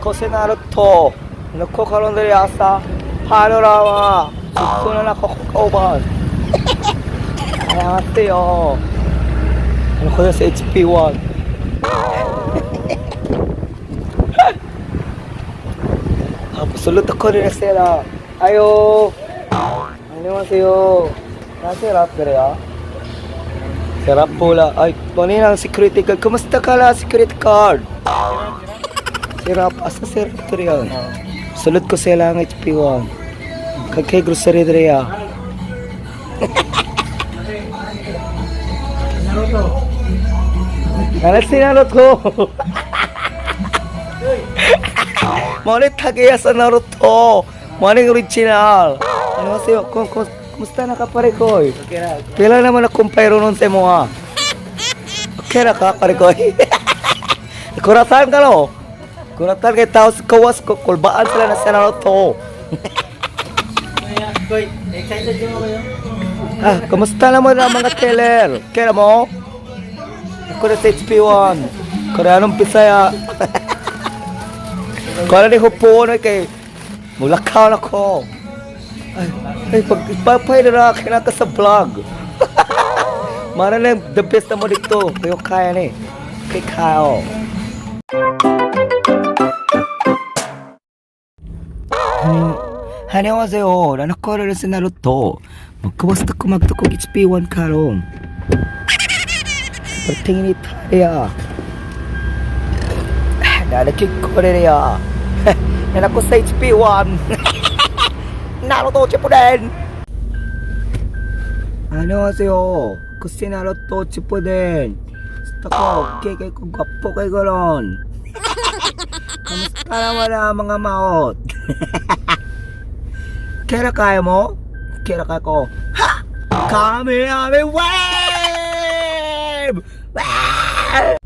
Ko si Naruto. Nako karon diri asa panorama. Sugto na nako kauban. 안녕하세요. Ano ko na sa HP1. Sulod ako rin sila. Ayo. 안녕하세요. Nasa rap diri ah. Sarap pula. Ay, kanina ang security guard. Kumusta ka la, security guard? Sirap. Asa sirap diri ah? Sulod ko sila ang HP1. Kay kay grocery diri ah. Naruto. Ano si Naruto? Mali tagiya sa Naruto. Mali original. Ano kasi, kumusta na ka pare koy? Okay na. Pila naman akong pairo nun sa mo ha? Okay na ka pare koy? Kuratan ka no? Kuratan kay tao sa kawas ko, kulbaan sila na sa Naruto. Koy, excited din mo kayo? Ah, kumusta naman ang mga teller? Kaya mo? Ako na sa HP1. Koreanong Bisaya. Kaya ni Hupo na kay mulakaw na ko. Ay, ay pag ipapay na kinaka sa vlog. Mara na the best na mo dito. Kayo kaya ni. Kay Kyle. 안녕하세요. 나는 코레르스 나루토. Magkawasta ko magtukog HP1 karon. Pertingin Italia. Nalakig ko rin ya. Yan ako sa HP1. Naruto Shippuden. 안녕하세요. Kasi Naruto Shippuden. Basta ko, okay kay ko, gwapo kay ko ron. Kamusta naman ang mga maot? Kera kaya mo? Kera kaya ko. Ha! Kami kami wave! Wave!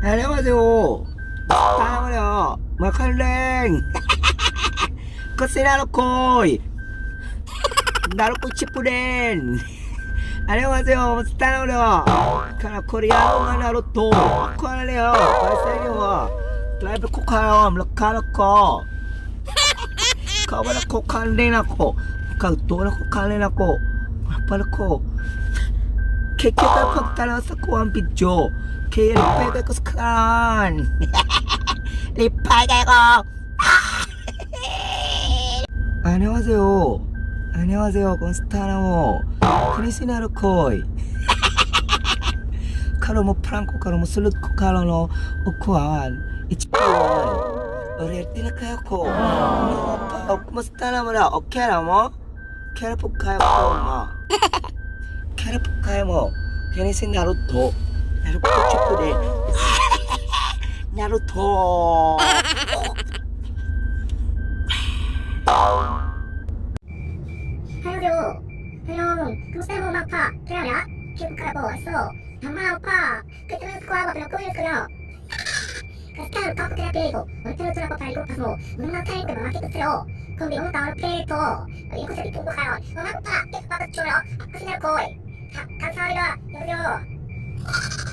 안녕하세요. Basta naman yo. Makaleng! Kasi Narukoy! Naruto Shippuden! 안녕하세요. Basta naman yo. Kaya Koreano nga Naruto. Ako na niyo. Para sa inyo ha. Drive ko kayo. Malakala ko. Kawan ako, kalin ako. Kagtuon ako, kalin ako. Pala ko. Kaya kita pagtanaw sa kuwang video. Kaya lipay ko sa kan. Lipay ko! 안녕하세요. 안녕하세요. 콘스타나모. 크리스나로 코이. 카로 mo 프랑코 카로 mo sulod ko karo no ukuan. HP1. Oriente na kayo ko. No, pa, kumusta naman na? Okay na mo? Kaya po kayo ko, ma. Kaya po kayo mo. Kaya si Naruto. Naruto Shippuden. Naruto. 안녕하세요. 안녕. kumusta mo mapa? Kaya na? Kaya ko so. Mama pa. Kaya ko ako pero ko ko. Kasta ka ko kaya ko. Ontero tra ko ko pasmo. Muna tayo ko makita sila. Kung di mo tao peto. Ay ko sa ito ko kayo. Mama pa. Kaya pa ko choro. Kasi na ko. Ka 감사합니다. 여보세요.